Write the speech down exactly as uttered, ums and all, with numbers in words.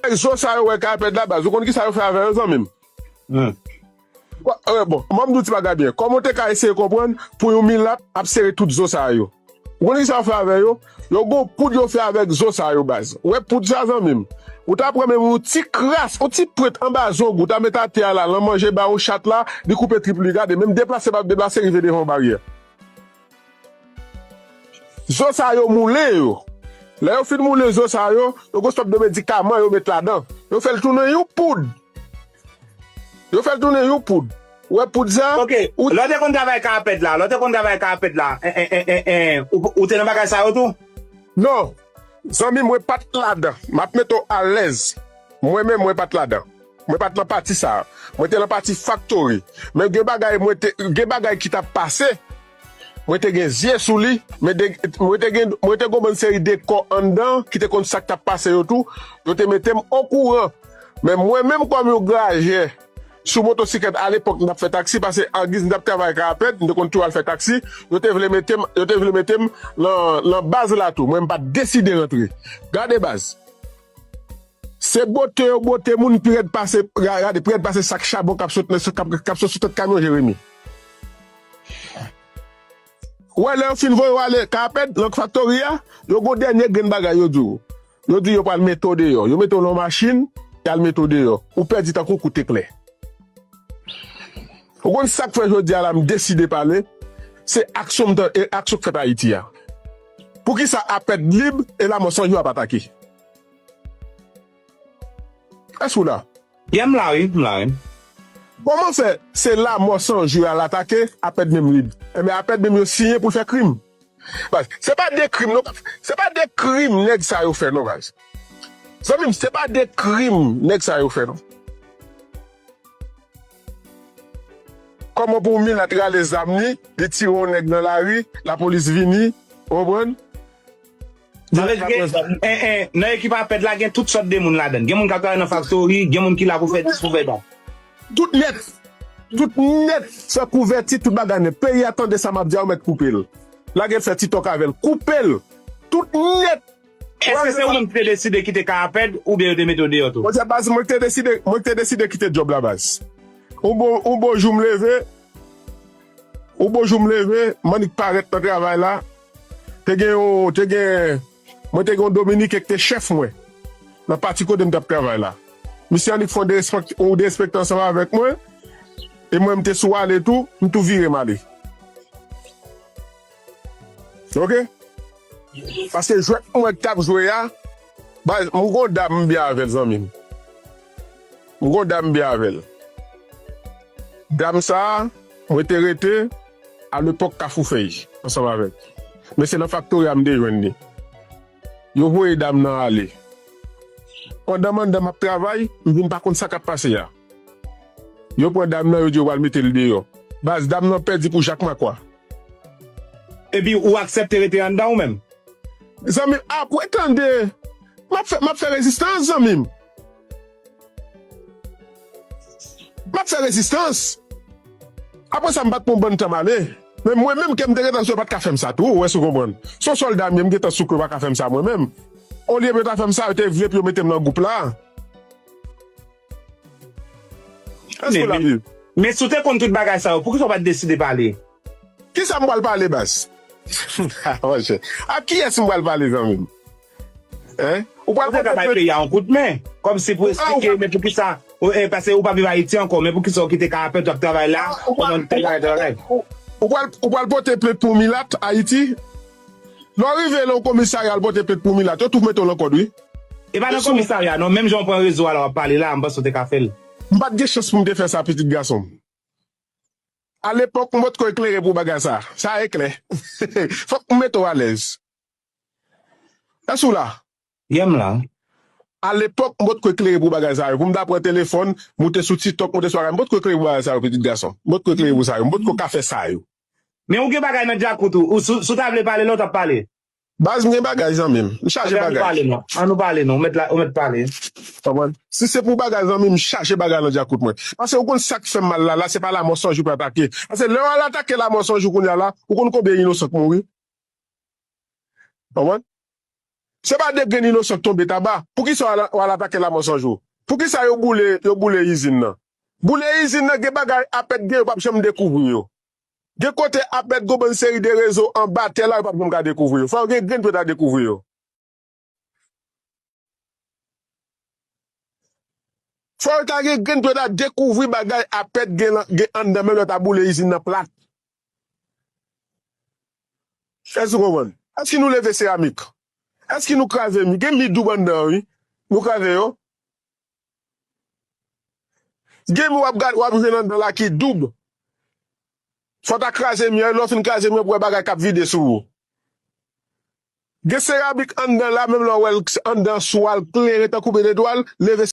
Bagay zo sa yo wè Kapèd la baz. Ou konn ki sa yo fè avè yo, zanmi m? Hmm. Bon, bon, mwen m di w ti bagay byen. Kòman w te ka eseye konprann pou yon milat ap sere tout zo sa yo? Ou konn ki sa yo fè avè yo? Yo gon poud yo fè avèk zo sa yo baz. Ou wè poud sa, zanmi m? Ou ta pran menm yon ti kras, yon ti pwent anba zong ou, ou ta met atè a la, l an manje ba yon chat la, li koupe trip li, gade, menm deplase pa ap deplase, rive devan yon baryè. Zo sa yo moule yo. Lè yo fin moule zo sa yo, yo gon sòt de medikaman yo met ladan. Yo fè l tounen yon poud. Yo fè l tounen yon poud. Ou wè poud sa? Ok, ou lè w te konn travay Kapèd la, lè w te konn travay Kapèd la, en, en, en, en, en, ou, ou te nan bagay sa yo tou? Non. Zanmi, mwen pa t ladan. M ap mete w alèz. Mwen menm, mwen pa t ladan. Mwen pa t nan pati sa a. Mwen te nan pati faktori. Men gen bagay, mwen te, gen bagay ki t ap pase. Mwen te gen zye sou li. Men de, mwen te gen, mwen te gon bann seri de kò anndan ki te konn sa k t ap pase yo tou. Yo te mete m okouran. Men mwen menm kòm yon grajè sou motosiklèt alepòk m t ap fè taksi, paske angiz m t ap travay Kapèd, m te konn toujou al fè taksi, yo te vle mete m, yo te vle mete m nan, nan baz la tou. Mwen m pa t deside rantre. Gade baz. Se bwote yo bwote moun pi rèd pase, ga-, gade, pi rèd pase sak chabon k ap sot nan, k ap, k ap sot sou tèt kamyon Jeremi. Ou wè lè yo fin voye w ale Kapèd, nan faktori a, yo gon dènye grenn bagay yo di w. Yo di yo pral mete w deyò. Yo mete w nan yon machin, y al mete w deyò. Ou pèdi tankou kout eklè. Ou konn sa k fè jodi a la m deside pale? Se aksyon m t-, e aksyon k fèt Ayiti a. Poukisa Apèd lib e Lamò San Jou ap atake? Èske w la? Yeah, m la wi, m la wi. Kòman fè se Lamò San Jou y al atake, Apèd menm lib? Enben, Apèd menm yo siyen pou l fè krim. Baz, se pa de krim, non, se pa de krim nèg sa yo fè, non, baz. Zanmi m, se pa de krim nèg sa yo fè, non. Kòman pou yon milat rale zam li, li tire yon nèg nan lari, lapolis vini, ou konprann? Sa vle di ke, en, en, nan ekip Apèd la, gen tout sòt de moun ladan. Gen moun k ap travay nan faktori, gen moun ki la pou fè dis, pou fè dat. Tout nèt. Tout nèt. Fè kouvèti, tout bagay nèt. Peyi a tande sa m ap di a, ou mèt koupe l. Lage l fè TikTok avè l. Koupe l. Tout nèt. Èske se ou menm ki te deside kite Kapèd, oubyen yo te mete w deyò tou? Monchè, baz, mwen ki te deside, mwen ki te deside kite djòb la, baz. Yon bon, yon bon jou m leve, yon bon jou m leve, m annik parèt nan travay la. Te gen yon, te gen, mwen te gen yon Dominiken ki te chèf mwen nan pati kote m t ap travay la. Misye annik fè yon derespekte, yon derespekte ansanm avèk mwen, e mwen m te sou ale tou, m tou vire m ale. Ok? Paske jwèt mwen k t ap jwe a, baz, m gon dam m byen avè l, zanmi m. M gon dam m byen avè l. Dam sa a, mwen te rete alepòk Kafou Fèy, ansanm avèk. Men se nan faktori a m te jwenn li. Yo voye dam nan ale. Pandan m anndan m ap travay, m vin pa konn sa k ap pase a. Yo pran dam nan, yo di yo pral mete l deyò. Baz, dam nan pèdi pou Jakmakwa. Epi ou aksepte rete anndan ou menm? Zanmi m, apre tande, m ap fè, m ap fè rezistans, zanmi m. M ap fè rezistans. Apre sa, m pa t pran bann tan m ale. Men mwen menm, ke m te gentan sou yo, pa t ka fè m sa tou, ou wè si w konprann. Se yon sòlda m ye, m gentan sou ke yo pa ka fè m sa mwen menm. Olye pou yo ta fè m sa, yo te vle pou yo mete m nan gwoup la. Èske w la viv? Men si w te konn tout bagay sa yo, poukisa w pa t deside pale? Kisa m pral pale, baz? Monchè, ak kiyès m pral pale, zanmi m? Hein? Ou pral pote plent. Ou te ka bay peyi a yon kout men. Kòmsi pou eksplike, men poukisa, ou, e, paske ou pa viv Ayiti ankò, men poukisa w kite Kapèd, w ap travay la, pandan w te travay, travay? Ou, ou pral, ou pral pote plent pou milat Ayiti? Lè w rive nan yon komisarya al pote plent pou milat, yo tou mete w nan kòd, wi. E pa nan komisarya, non, menm jan w pran rezo a la w ap pale la, m panse w te ka fè l. M pa t gen chans pou m te fè sa, pitit gason m. Alepòk, m potko eklere pou bagay sa. Sa eklè. Fòk m mete w alèz. Èske w la? Yeah, m la. Alepòk, m potko eklere pou bagay sa yo. Pou m ta pran telefòn, moute sou TikTok, moute sou bagay. M potko eklere pou bagay sa yo, pitit gason. M potko eklere pou sa yo. M potko ka fè sa yo. Men ou gen bagay nan djakout ou. Ou, si, si w ta vle pale la, w t ap pale. Baz, m gen bagay, zanmi m. M chaje bagay. Ann nou pale non. Ann nou pale non. Ou mèt la, ou mèt pale. Konprann? Si se pou bagay, zanmi m, m chaje bagay nan djakout mwen. Paske ou konn sa k fè m mal la, la, se pa Lamò San Jou pou atake. Paske lè yo al atake Lamò San Jou kounye a la, ou konn konbyen inosan k mouri? Konprann? Se pa de grenn inosan k tonbe taba. Poukisa w al, w al atake Lamò San Jou? Poukisa yo boule, yo boule izin nan? Boule izin nan, gen bagay Apèd gen, yo p ap janm dekouvri yo. Gen kote Apèd gon bann seri de rezo anba tè la, yo p ap janm ka dekouvri yo. Fò yo gen grenn pou yo ta dekouvri yo. Fò yo ta gen grenn pou yo ta dekouvri bagay Apèd gen, lan- gen anndan, menm lè yo ta boule izin nan plat. Èske nou konprann? Èske nou leve seramik? Èske nou kraze mi? Gen mi doub anndan, wi. Nou kraze yo? Gen mi w ap gad, w ap jwenn anndan la ki doub. Fò w ta kraze mi an, lè w fin kraze mi an, pou w wè bagay k ap vide sou ou. Gen seramik anndan la, menm lè w wè l anndan sou a, l klere tankou benedwa, leve